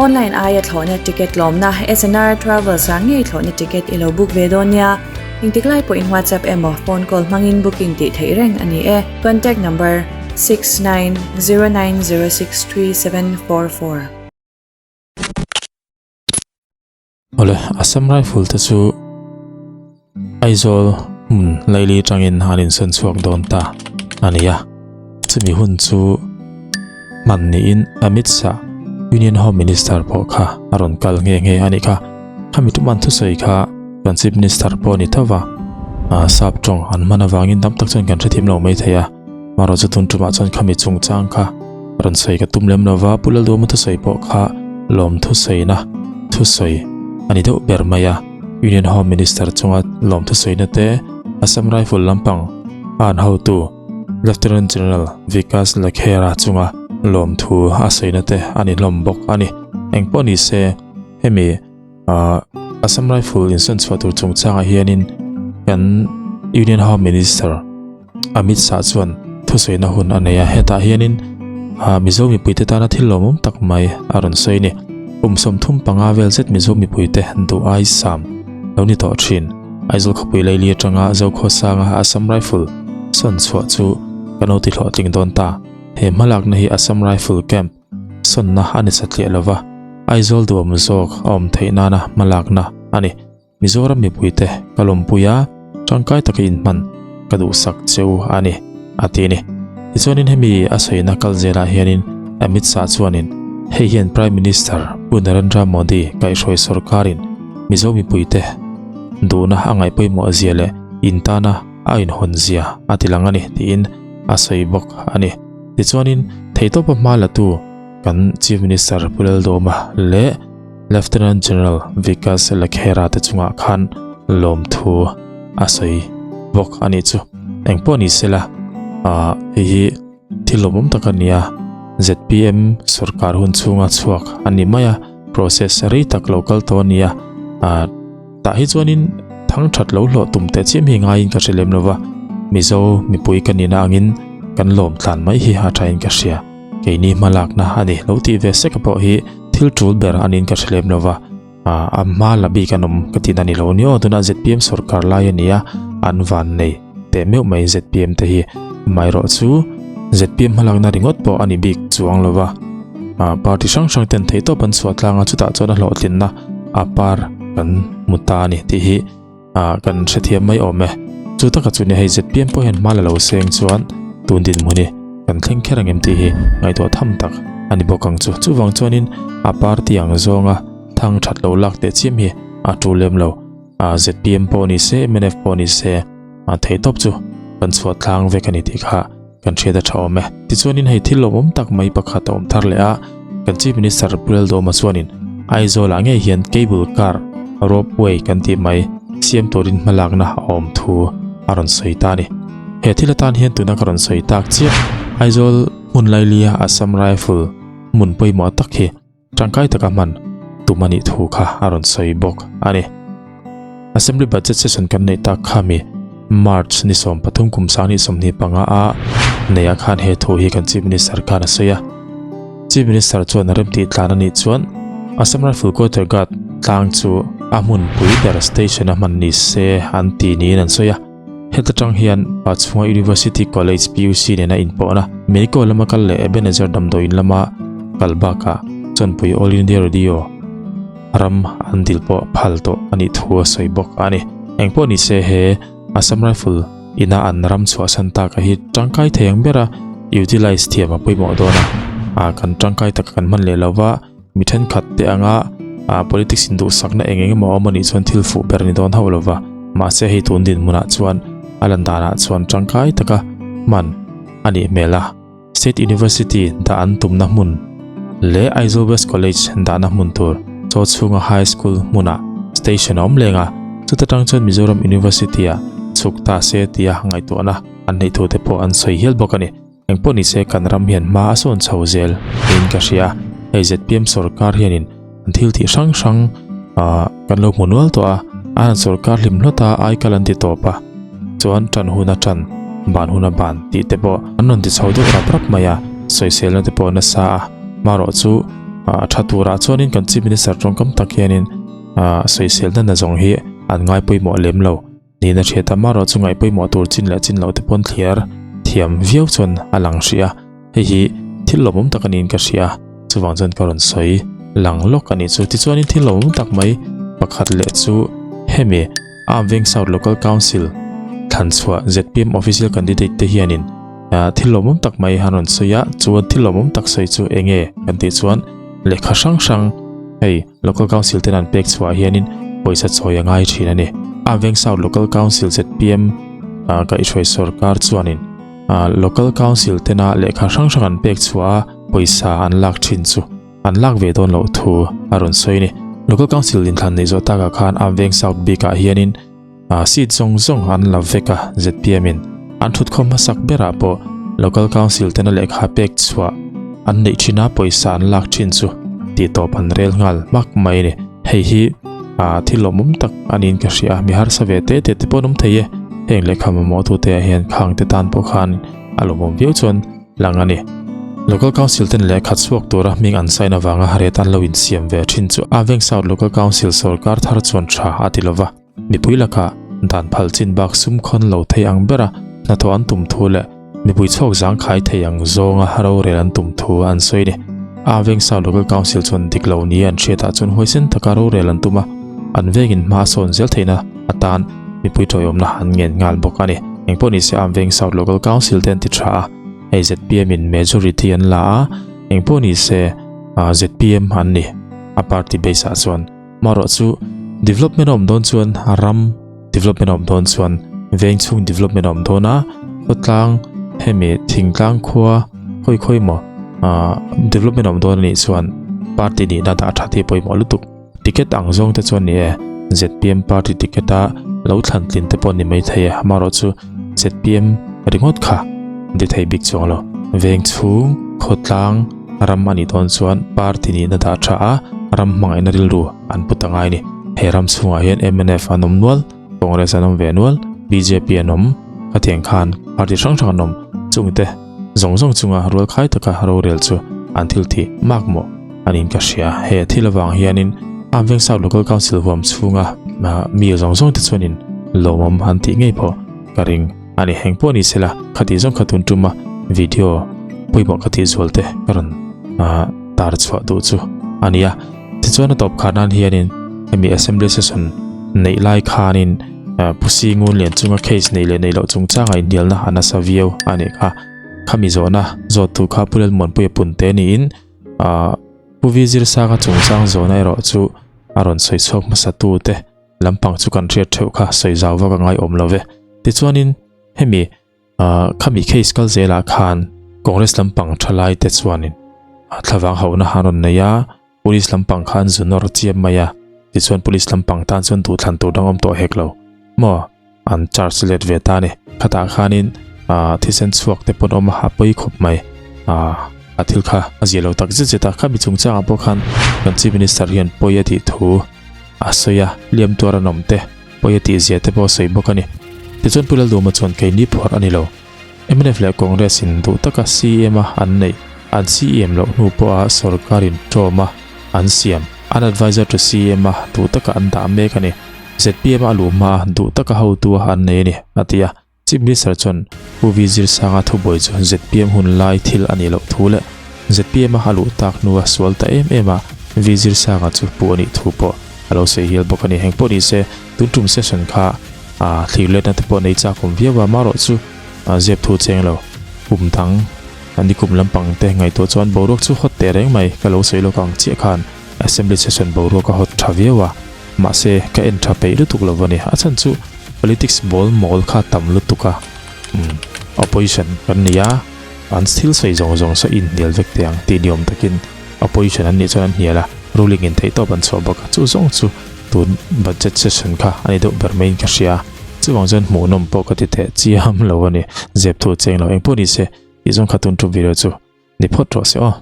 Online aia thlawhna ticket lawmna SNR Travels ah ngei thlawhna ticket i lo book ve dawn nia. Engtik lai pawhin WhatsApp emaw phone call hmangin booking tih theih reng a ni e. Contact number, 6909063744. Awle, Assam Rifle te chu Aizawl hmun laili atangin an insawn chhuak dawn ta a ni a. Chumi hun chu hman niin Amit Shah, Union Home Minister pawh kha a rawn kal nghe nghe a nih kha. Khami tum an thusawi kha kan Chief Minister pawh a ni tho va, sap tawng an hman avangin tam tak chuan kan hrethiam lo mai thei a. Marawh chu tun tumah chuan khami chungchang kha rawn sawi ka tum lem lo va, Pu Lalduama thusawi pawh kha lawm thusawina thusawi a ni deuh ber mai a. Union Home Minister chunga lawm thusawina te, Assam Rifle lampang a an hotu Lieutenant General Vikas Lakhera chunga lawmthu a sawina te a ni hlawm bawk a ni. Engpawh ni se, hemi Assam Rifle insawn chhuah tur chungchangah hianin kan Union Home Minister Amit Shah chuan thusawina hun a nei a, hetah hianin Mizo mipuite tana thil lawmawm tak mai a rawn sawi a ni. Kum 35 vel zet Mizo mipuite duh ai sam lo ni tawh thin. Aizawl khawpui laili atanga Zokhawsanga Assam Rifle sawn chhuah chu kan lo ti hlawhtling dawn ta. He hmalakna hi Assam Rifle Camp sawnna a ni satliah lova, Aizawl duhawm zawk a awm theih nana hmalakna a ni. Mizoram mipuite ka lawmpui a, tangkai taka inhman ka duhsak cheu a ni, a ti a ni. Tichuanin hemi a sawina kal zelah hianin Amit Shah chuanin hei hian Prime Minister Pu Narendra Modi kaihhruai sorkarin Mizo mipuite duhna a ngaih pawimawh zia leh intana a inhawn zia a ti lang a ni tiin a sawi bawk a ni. Tichuanin theihtawpa hma latu kan Chief Minister Pu Laldawma leh Lieutenant General Vikas Lakhera te chungah khan lawmthu a sawi bawk a nih chu. Engpawh ni sela, ah hei hi thil lawmawm tak a ni a, zpm sorkar hun chhunga chhuak a ni mai a, process rei tak lo kal tawh a ni a, ah tah hi chuanin thang that lo hlawh tum teh chiam hi ngaiin ka hre lem lo va, Mizo mipui ka nihna angin kan lawm tlan mai hi a thain ka hria. Keini hmalakna a ni lo tih ve sek pawh hi thil tul ber a niin ka hre lem lo va, a hma la bik an awm ka tihna a ni lo ni aw. Tunah zpm sorkar lai a ni a, an van nei teh meuh mai zpm te hi. Amaherawh chu zpm hmalakna ringawt pawh a ni bik chuang lo va, party hrang hrang ten theihtawp an chhuah tlang a, chutah chuan a hlawhtlinna a par kan hmu ta a ni tih hi Ah, kan hrethiam mai awm e. Chu taka chu ni hei zpm pawh hian hma la lo seng chuan tun dinhmun hi kan thleng kher ang em tih hi ngaihtuah tham tak a ni bawk ang chu. Chuvang chuanin a party ang zawnga thang that lo lak teh chiam hi a tul lem lo. Ah, zpm pawh ni se, mnf pawh ni se, a thei tawp chu kan chhuah tlang vek a ni tih kha kan hriat a tha awm e. Tichuanin hei thil lawmawm tak mai pakhat a awm thar leh a, kan Chief Minister Pu Laldawma chuanin Aizawlah ngei hian cable car, ropeway kan tih mai, siam turin hmalakna a awm thu a rawn sawi ta a ni. He thil atan hian tuna ka rawn sawi tak chiah Aizawl hmun lailia Assam Rifle hmun pawimawh tak hi Tangkai taka hman tum a nih thu kha a rawn sawi bawk a ni. Assembly Budget Session kan neih tak kha mi March ni 13 kum 2025 a neihah khan he thu hi kan Chief Minister khan a sawi a. Chief Minister chuan a remtih tlan a nih chuan Assam Rifle Quarter Guard tlang chu a hmunpui ber station a hman ni se an ti niin an sawi a. Heta tang hian Pachhunga University College, PUC, nena inpawhna Meko lama kal leh Ebenezer damdawiin lama kal bakah Chawnpui All India Radio ram an dil pawh phal tawh a nih thu a sawi bawk a ni. Engpawh ni se he Assam Rifle ina an ram chhuahsan taka hi tangkai thei ang bera utilize thiam a pawimawh dawn a, a kan tangkai taka kan hman leh lova Mi thenkhat te anga politics in duhsakna eng eng emaw a awm anih chuan thil fuh ber a ni dawn hauh lova, mahse hei tun dinhmunah chuan a lan danah chuan tangkai taka hman a nih hmel a. State University dah an tumna hmun leh Aizawl West College dahna hmun tur chaw chhunga High School hmunah station a awm leng a, chuta tang chuan Mizoram University-ah chhuk ta se tia ngaihtuahna an neih thu te pawh an sawi hial bawk a ni. Engpawh ni se kan ram hian hma a sawn chho zel niin ka hria. Hei zpm sorkar hianin an thil tih hrang hrang ah kan lo hmu nual tawh a, an han sorkar hlim hlawt a, aikal an ti tawp a, chuan tan hun a tan, ban hun a ban tih te pawh an rawn ti chho deuh rap rap mai a, sawiselna te pawh nasa a, marawh chu A tha turah chuanin kan Chief Minister tawngkam tak hianin sawiselna nazawng hi an ngai pawimawh lem lo niin a hriat a, amaherawhchu ngaih pawimawh tur chin leh chin loh te pawn thliar thiam viau chuan a lang hrih a, hei hi thil lawmawm tak a niin ka hria, chuvang chuan ka rawn sawi lang lawk a nih chu. Tichuanin thil lawmawm tak mai pakhat leh chu hemi Arm Veng South Local Council thlanchhuah zpm Official Candidate te hianin Thil lawmawm tak mai han rawn sawi a, chuan thil lawmawm tak sawi chu eng nge kan tih chuan lehkha hrang hrang hei Local Council ten an pek chhuah hianin pawisa chawi a ngai thin a ni. A Veng South Local Council zpm kaihhruai sorkar chuanin Local Council tena lehkha hrang hrang an pek chhuah a pawisa an lak thin chu an lak ve dawn loh thu a rawn sawi a ni. Local Council inthlan neih zawh takah khan a Veng South bikah hianin A seat zawng zawng an la vek a, zpm in an thutkhawm hmasak berah pawh Local Council tena lehkha pek chhuah an neih thin a, pawisa an lak thin chu tih tawp an rel nghal hmak mai a ni. Hei hi a thil lawmawm tak a niin ka hria a, mi harsa ve te te te pawh an awm thei e, heng lehkha mamawh tute ah hian khang te tan pawh khan a lawmawm viau chuan lang a ni. Local Council ten lehkha chhuak tura hming an sign avanga rate an lo insiam ve thin chu a Veng South Local Council sawrkar thar chuan tha a ti lova. Mipui lakah dan phal chin bak sum khawn lo thei ang bera hnathawh an tum thu leh mipui chhuak zangkhai thei ang zawnga rorel an tum thu an sawi a ni. A Vengsa Local Council chuan dik lo ni an hriatah chuan huaisen taka rorel an tum a, an vengin hma a sawn zel theihna atan mipui tawiawmna an ngen nghal bawk a ni. Engpawh nise a Vengsa Local Council te an ti tha a, hei zpm in majority an la a, engpawh nise zpm an ni a party base ah chuan. Marawh chu development a awm dawn chuan ram development a awm dawn chuan veng chhung development a awm dawn a, khawtlang hemi thingtlang khua khawi khawi maw ah development a awm dawn anih chuan party nihna dah tha te pawimawh lutuk. Ticket ang zawng te chuan ni e zpm party ticket a lo thlan tlin te pawh ni maithei e, amaherawh chu zpm ringawt kha an ti thei bik chuang lo. Veng chhung khawtlang Ram a nih dawn chuan party nihna dah tha a, ram hmangaihna rilru an pu ta ngai a ni. He ram chhungah hian mnf an awm nual, Congress an awm ve nual, bjp an awm, khatiang khan party hrang hrang an awm. Chungte zawng zawng chunga rualkhai taka rorel chu an thil thih mak mawh a niin ka hria. He thil avang hianin Amveng South Local Council huam chhunga mi zawng zawngte chuanin lawmawm an tih ngei pawh ka ring. A ni heng pawh ni sela khati zawng kha tun tuma video pawimawh ka tih zual te ka rawn tar chhuah duh chu a ni a. Tichuan a tawp khar nan hianin hemi assembly session neih lai khanin Pusi Ngun Lian chunga case neih leh neih loh chungchanga inhnialna a nasa viau a nih kha. Khami zawhna zawttu kha Pu Lalmuanpuia Punte niin Pu V Zirsanga chungchang zawhna erawh chu a rawn sawi chhuak hmasa tute Lampang chu kan hriat theuh kha sawi zau vak a ngai awm lo ve. Tichuanin hemi khami case kal zelah khan Congress lampang thalai te chuanin thlavang hauhna han rawn nei a, Police lampang kha an zu nawr chiam mai a, tichuan Police lampang tan chuan duhthlan tur dang awm tawh hek lo maw an charge let ve ta a ni. Khatah khanin thisen chhuak te pawn awm a, a pawi khawp mai. A thil kha a zia lo tak zet zet a, khami chungchangah pawh khan kan Chief Minister hian pawi a tih thu A sawi a, liam tuar an awm te, pawi a tih zia te pawh a sawi bawk a ni. Tichuan Pu Lalduma chuan keini phuar a ni lo. Mnf leh Congress in duh taka CM a an neih, an CEM loh hnu pawha sorkar in ṭawm a an siam, an advisor to CM a duh taka an dah mek a ni. Zpm a luh hma a duh taka hotu a an nei a ni, a ti a. Chief Minister chuan Pu V Zirsanga thubuai chu zpm hun lai thil a nih loh thu leh zpm a a luh tak hnua sual ta em em a V Zirsanga chu pu a nih thu pawh a lo sawi hial bawk a ni. Heng pawh ni se tun tum session kha thlir letna te pawh nei chak awm viau a, marawh chu zep thu cheng lo kum dang ni kum lampang te ngaihtuah chuan boruak chu hawt teh reng mai ka lo sawi lawk ang chiah khan Assembly session boruak a hawt tha viau a. Mahse, ka en tha peih lutuk lo a ni. A chhan chu politics ball mawl kha tam lutuk a. Umm, opposition kan ni a, an thil sawi zawng zawng saw inhnial vek teh ang tih ni awm takin opposition an nih chuan an hnial a, ruling in theihtawp an chhuah bawk a. Chu zawng chu tun budget session kha a ni deuh ber maiin ka hria. Chuvang chuan hmuhnawm pawh ka ti teh chiam lo a ni. Zep thu cheng lo. Engpawh ni se, tih zawng kha tun tum video chu ni phawt rawh se aw.